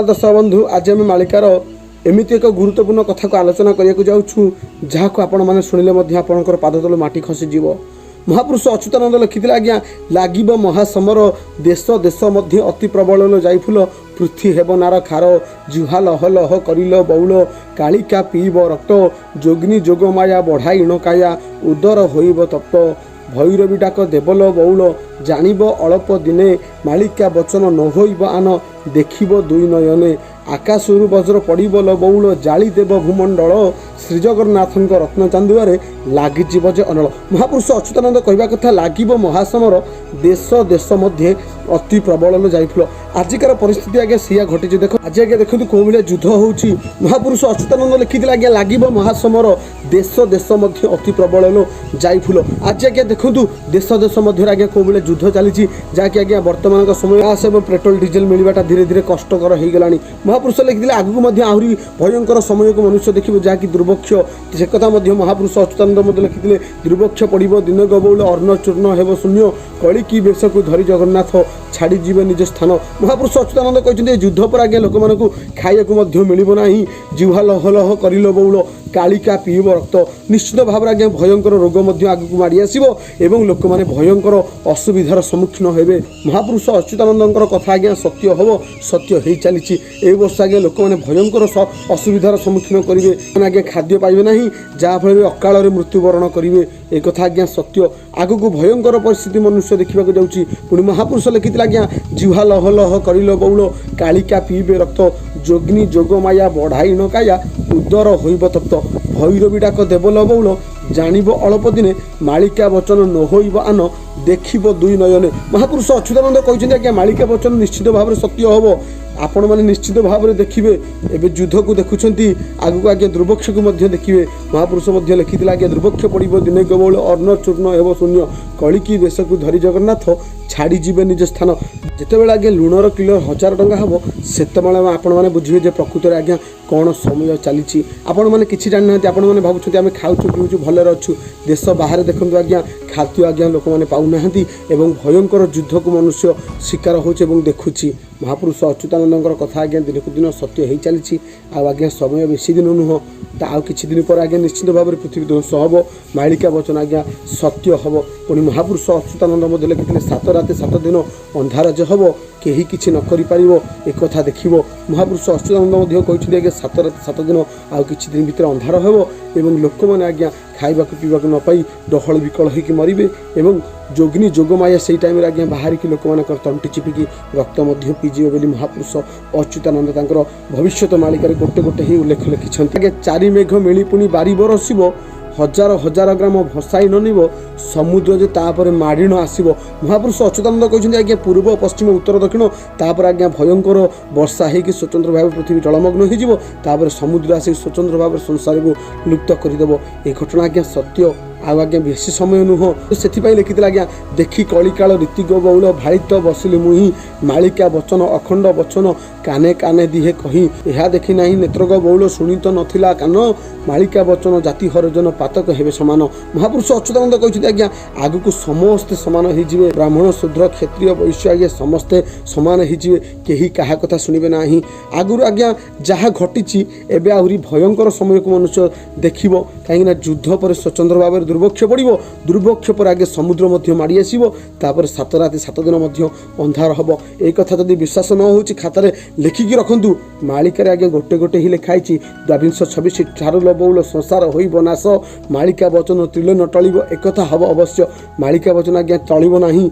ଦର୍ଶକ ବନ୍ଧୁ, ଆଜି ଆମେ ମାଳିକାର ଏମିତି ଏକ ଗୁରୁତ୍ୱପୂର୍ଣ୍ଣ କଥାକୁ ଆଲୋଚନା କରିବାକୁ ଯାଉଛୁ, ଯାହାକୁ ଆପଣମାନେ ଶୁଣିଲେ ମଧ୍ୟ ଆପଣଙ୍କର ପାଦ ତଳୁ ମାଟି ଖସିଯିବ। ମହାପୁରୁଷ ଅଚ୍ୟୁତାନନ୍ଦ ଲେଖିଥିଲେ ଆଜ୍ଞା, ଲାଗିବ ମହାସମର, ଦେଶ ଦେଶ ମଧ୍ୟ ଅତି ପ୍ରବଳ ଯାଇଫୁଲ, ପୃଥ୍ୱୀ ହେବ ନାର ଖାର, ଜୁହା ଲହ ଲହ କରିଲ ବଉଳ, କାଳିକା ପିଇବ ରକ୍ତ, ଯୋଗିନୀ ଯୋଗମାୟା ବଢ଼ାଇ କାୟା, ଉଦର ହୋଇବ ତପ୍ତ, ଭୈରବୀ ଡାକ ଦେବଲ ବଉଳ, ଜାଣିବ ଅଳପ ଦିନେ, ମାଳିକା ବଚନ ନ ହୋଇବ ଆନ, ଦେଖିବ ଦୁଇ ନୟନେ, ଆକାଶରୁ ବଜ୍ର ପଡ଼ିବ ଲ ବଉଳ, ଜାଳି ଦେବ ଭୂମଣ୍ଡଳ, ଶ୍ରୀଜଗନ୍ନାଥଙ୍କ ରତ୍ନ ଚାନ୍ଦୁଆରେ ଲାଗିଯିବ ଯେ ଅନଳ। ମହାପୁରୁଷ ଅଚ୍ୟୁତାନନ୍ଦ କହିବା କଥା, ଲାଗିବ ମହାସମର, ଦେଶ ଦେଶ ମଧ୍ୟେ ଅତି ପ୍ରବଳ ଯାଇଫୁଲ। ଆଜିକାର ପରିସ୍ଥିତି ଆଜ୍ଞା ସେଇଆ ଘଟିଛି। ଦେଖ, ଆଜି ଆଜ୍ଞା ଦେଖନ୍ତୁ କେଉଁ ଭଳିଆ ଯୁଦ୍ଧ ହେଉଛି। ମହାପୁରୁଷ ଅଚ୍ୟୁତାନନ୍ଦ ଲେଖିଥିଲେ ଆଜ୍ଞା, ଲାଗିବ ମହାସମର, ଦେଶ ଦେଶ ମଧ୍ୟ ଅତି ପ୍ରବଳ ଯାଇଫୁଲ। ଆଜି ଆଜ୍ଞା ଦେଖନ୍ତୁ ଦେଶ ଦେଶ ମଧ୍ୟରେ ଆଜ୍ଞା କେଉଁ ଭଳିଆ ଯୁଦ୍ଧ ଚାଲିଛି, ଯାହାକି ଆଜ୍ଞା ବର୍ତ୍ତମାନଙ୍କ ସମୟ ଗ୍ୟାସ୍ ଏବଂ ପେଟ୍ରୋଲ ଡିଜେଲ ମିଳିବାଟା ଧୀରେ ଧୀରେ କଷ୍ଟକର ହେଇଗଲାଣି। ମହାପୁରୁଷ ଲେଖିଥିଲେ ଆଗକୁ ମଧ୍ୟ ଆହୁରି ଭୟଙ୍କର ସମୟକୁ ମନୁଷ୍ୟ ଦେଖିବ, ଯାହାକି ଦୁର୍ଭିକ୍ଷ। ସେ କଥା ମଧ୍ୟ ମହାପୁରୁଷ ଅଚ୍ୟୁତାନନ୍ଦ ମଧ୍ୟ ଲେଖିଥିଲେ, ଦୁର୍ଭିକ୍ଷ ପଡ଼ିବ ଦିନକ ବଉଳ, ଅନ୍ନ ଚୂର୍ଣ୍ଣ ହେବ ଶୂନ୍ୟ, କଳିକି ବେଶକୁ ଧରି ଜଗନ୍ନାଥ ଛାଡ଼ିଯିବେ ନିଜ ସ୍ଥାନ। ମହାପୁରୁଷ ଅଚ୍ୟୁତାନନ୍ଦ କହିଛନ୍ତି, ଏ ଯୁଦ୍ଧ ପରେ ଆଜ୍ଞା ଲୋକମାନଙ୍କୁ ଖାଇବାକୁ ମଧ୍ୟ ମିଳିବ ନାହିଁ। ଜିହ୍ୱା ଲହ ଲହ କରିଲ ବଉଳ, କାଳିକା ପିଇବ ରକ୍ତ। ନିଶ୍ଚିତ ଭାବରେ ଆଜ୍ଞା ଭୟଙ୍କର ରୋଗ ମଧ୍ୟ ଆଗକୁ ମାଡ଼ି ଆସିବ ଏବଂ ଲୋକମାନେ ଭୟଙ୍କର ଅସୁବିଧାର ସମ୍ମୁଖୀନ ହେବେ। ମହାପୁରୁଷ ଅଚ୍ୟୁତାନନ୍ଦଙ୍କର କଥା ଆଜ୍ଞା ସତ୍ୟ ହେବ, ସତ୍ୟ ହେଇ ଚାଲିଛି। ଏଇ ବର୍ଷ ଆଜ୍ଞା ଲୋକମାନେ ଭୟଙ୍କର ଅସୁବିଧାର ସମ୍ମୁଖୀନ କରିବେ। ମାନେ ଆଜ୍ଞା ଖାଦ୍ୟ ପାଇବେ ନାହିଁ, ଯାହାଫଳରେ ଅକାଳରେ ମୃତ୍ୟୁବରଣ କରିବେ। ଏ କଥା ଆଜ୍ଞା ସତ୍ୟ। ଆଗକୁ ଭୟଙ୍କର ପରିସ୍ଥିତି ମନୁଷ୍ୟ ଦେଖିବାକୁ ଯାଉଛି। ପୁଣି ମହାପୁରୁଷ ଲେଖିଥିଲେ ଆଜ୍ଞା, ଜିହ୍ୱା ଲହ ଲହ କରିଲ ବଉଳ, କାଳିକା ପିଇବେ ରକ୍ତ, ଯୋଗିନୀ ଯୋଗମାୟା ବଢ଼ାଇ ନ କାୟା, ଉଦର ହୋଇବ ତପ୍ତ, ଭୈରବୀ ଡାକ ଦେବଲ ବଉଳ, ଜାଣିବ ଅଳପ ଦିନେ, ମାଳିକା ବଚନ ନ ହୋଇବ ଆନ, ଦେଖିବ ଦୁଇ ନୟନେ। ମହାପୁରୁଷ ଅଚ୍ୟୁତାନନ୍ଦ କହିଛନ୍ତି ଆଜ୍ଞା, ମାଳିକା ବଚନ ନିଶ୍ଚିତ ଭାବରେ ସତ୍ୟ ହେବ, ଆପଣମାନେ ନିଶ୍ଚିତ ଭାବରେ ଦେଖିବେ। ଏବେ ଯୁଦ୍ଧକୁ ଦେଖୁଛନ୍ତି, ଆଗକୁ ଆଜ୍ଞା ଦୁର୍ଭିକ୍ଷକୁ ମଧ୍ୟ ଦେଖିବେ। ମହାପୁରୁଷ ମଧ୍ୟ ଲେଖିଥିଲେ ଆଜ୍ଞା, ଦୁର୍ଭିକ୍ଷ ପଡ଼ିବ ଦିନେ କେବଳ, ଅନ୍ନ ଚୂର୍ଣ୍ଣ ହେବ ଶୂନ୍ୟ, କଳିକି ବେଶକୁ ଧରି ଜଗନ୍ନାଥ ଛାଡ଼ିଯିବେ ନିଜ ସ୍ଥାନ। ଯେତେବେଳେ ଆଜ୍ଞା ଲୁଣର କିଲୋ 1000 ଟଙ୍କା ହେବ, ସେତେବେଳେ ଆପଣମାନେ ବୁଝିବେ ଯେ ପ୍ରକୃତରେ ଆଜ୍ଞା କ'ଣ ସମୟ ଚାଲିଛି। ଆପଣମାନେ କିଛି ଜାଣିନାହାନ୍ତି। ଆପଣମାନେ ଭାବୁଛନ୍ତି ଆମେ ଖାଉଛୁ, ପିଉଛୁ, ଭଲରେ ଅଛୁ। ଦେଶ ବାହାରେ ଦେଖନ୍ତୁ ଆଜ୍ଞା, ଖାଦ୍ୟ ଆଜ୍ଞା ଲୋକମାନେ ପାଉନାହାନ୍ତି ଏବଂ ଭୟଙ୍କର ଯୁଦ୍ଧକୁ ମନୁଷ୍ୟ ଶିକାର ହେଉଛି ଏବଂ ଦେଖୁଛି। ମହାପୁରୁଷ ଅଚ୍ୟୁତାନନ୍ଦଙ୍କର କଥା ଆଜ୍ଞା ଦିନକୁ ଦିନ ସତ୍ୟ ହେଇ ଚାଲିଛି। ଆଉ ଆଜ୍ଞା ସମୟ ବେଶୀ ଦିନ ନୁହଁ ତ, ଆଉ କିଛି ଦିନ ପରେ ଆଜ୍ଞା ନିଶ୍ଚିତ ଭାବରେ ପୃଥିବୀ ଧ୍ୱଂସ ହେବ। ମାଳିକା ବଚନ ଆଜ୍ଞା ସତ୍ୟ ହେବ। ପୁଣି ମହାପୁରୁଷ ଅଚ୍ୟୁତାନନ୍ଦ ମଧ୍ୟ ଲେଖିଥିଲେ, 7 ରାତି 7 ଦିନ ଅନ୍ଧାର ଯେ ହେବ, କେହି କିଛି ନ କରିପାରିବ, ଏକଥା ଦେଖିବ। ମହାପୁରୁଷ ଅଚ୍ୟୁତାନନ୍ଦ ମଧ୍ୟ କହିଛନ୍ତି ଆଜ୍ଞା, 7 ରାତି 7 ଦିନ ଆଉ କିଛି ଦିନ ଭିତରେ ଅନ୍ଧାର ହେବ ଏବଂ ଲୋକମାନେ ଆଜ୍ଞା ଖାଇବାକୁ ପିଇବାକୁ ନ ପାଇ ଡହଳ ବିକଳ ହେଇକି ମରିବେ ଏବଂ ଯୋଗିନୀ ଯୋଗମାୟା ସେଇ ଟାଇମ୍ରେ ଆଜ୍ଞା ବାହାରିକି ଲୋକମାନଙ୍କର ତଣ୍ଟି ଚିପିକି ରକ୍ତ ମଧ୍ୟ ପିଇଯିବେ ବୋଲି ମହାପୁରୁଷ ଅଚ୍ୟୁତାନନ୍ଦ ତାଙ୍କର ଭବିଷ୍ୟତ ମାଳିକାରେ ଗୋଟେ ଗୋଟେ ହିଁ ଉଲ୍ଲେଖ ଲେଖିଛନ୍ତି। ଆଜ୍ଞା, ଚାରି ମେଘ ମିଳି ପୁଣି ବାରି ବରସିବ, ହଜାର ହଜାର ଗ୍ରାମ ଭସାଇ ନ ନିବ, ସମୁଦ୍ର ଯେ ତାପରେ ମାଡ଼ିଣ ଆସିବ। ମହାପୁରୁଷ ଅଚ୍ୟୁତାନନ୍ଦ କହିଛନ୍ତି ଆଜ୍ଞା, ପୂର୍ବ, ପଶ୍ଚିମ, ଉତ୍ତର, ଦକ୍ଷିଣ, ତାପରେ ଆଜ୍ଞା ଭୟଙ୍କର ବର୍ଷା ହେଇକି ସ୍ୱତନ୍ତ୍ର ଭାବେ ପୃଥିବୀ ଜଳମଗ୍ନ ହେଇଯିବ। ତାପରେ ସମୁଦ୍ର ଆସିକି ସ୍ୱତନ୍ତ୍ର ଭାବରେ ସଂସାରକୁ ଲୁପ୍ତ କରିଦେବ। ଏ ଘଟଣା ଆଜ୍ଞା ସତ୍ୟ। ଆଉ ଆଜ୍ଞା ବେଶୀ ସମୟ ନୁହଁ। ସେଥିପାଇଁ ଲେଖିଥିଲା ଆଜ୍ଞା, ଦେଖି କଳିକାଳ ରୀତିଗ ବଉଳ, ଭାଳିତ ବସିଲି ମୁହିଁ, ମାଳିକା ବଚନ ଅଖଣ୍ଡ ବଚନ କାନେ କାନେ ଦିହେ କହି, ଏହା ଦେଖି ନାହିଁ ନେତ୍ରଗ ବଉଳ, ଶୁଣି ତ ନଥିଲା କାନ, ମାଳିକା ବଚନ ଜାତି ହରିଜନ ପାତକ ହେବେ ସମାନ। ମହାପୁରୁଷ ଅଚ୍ୟୁତାନନ୍ଦ କହିଛନ୍ତି ଆଜ୍ଞା, ଆଗକୁ ସମସ୍ତେ ସମାନ ହେଇଯିବେ। ବ୍ରାହ୍ମଣ, ଶୂଦ୍ର, କ୍ଷତ୍ରିୟ, ବୈଶ୍ୟ ଆଜ୍ଞା ସମସ୍ତେ ସମାନ ହେଇଯିବେ। କେହି କାହା କଥା ଶୁଣିବେ ନାହିଁ। ଆଗରୁ ଆଜ୍ଞା ଯାହା ଘଟିଛି, ଏବେ ଆହୁରି ଭୟଙ୍କର ସମୟକୁ ମନୁଷ୍ୟ ଦେଖିବ। କାହିଁକିନା ଯୁଦ୍ଧ ପରେ ସ୍ୱତନ୍ତ୍ର ଭାବରେ ଦୁର୍ଭିକ୍ଷ ପଡ଼ିବ। ଦୁର୍ଭିକ୍ଷ ପରେ ଆଗେ ସମୁଦ୍ର ମଧ୍ୟ ମାଡ଼ି ଆସିବ। ତାପରେ 7 ରାତି 7 ଦିନ ମଧ୍ୟ ଅନ୍ଧାର ହେବ। ଏଇ କଥା ଯଦି ବିଶ୍ୱାସ ନ ହେଉଛି, ଖାତାରେ ଲେଖିକି ରଖନ୍ତୁ। ମାଳିକାରେ ଆଜ୍ଞା ଗୋଟେ ଗୋଟେ ହିଁ ଲେଖା ହେଇଛି। ଦ୍ୱାବିଂଶ ଛବିଶ ଠାରୁ ବଉଳ, ସଂସାର ହୋଇବ ନାଶ, ମାଳିକା ବଚନ ତିଳେ ନ ଟଳିବ, ଏକଥା ହେବ ଅବଶ୍ୟ। ମାଳିକା ବଚନ ଆଜ୍ଞା ଟଳିବ ନାହିଁ।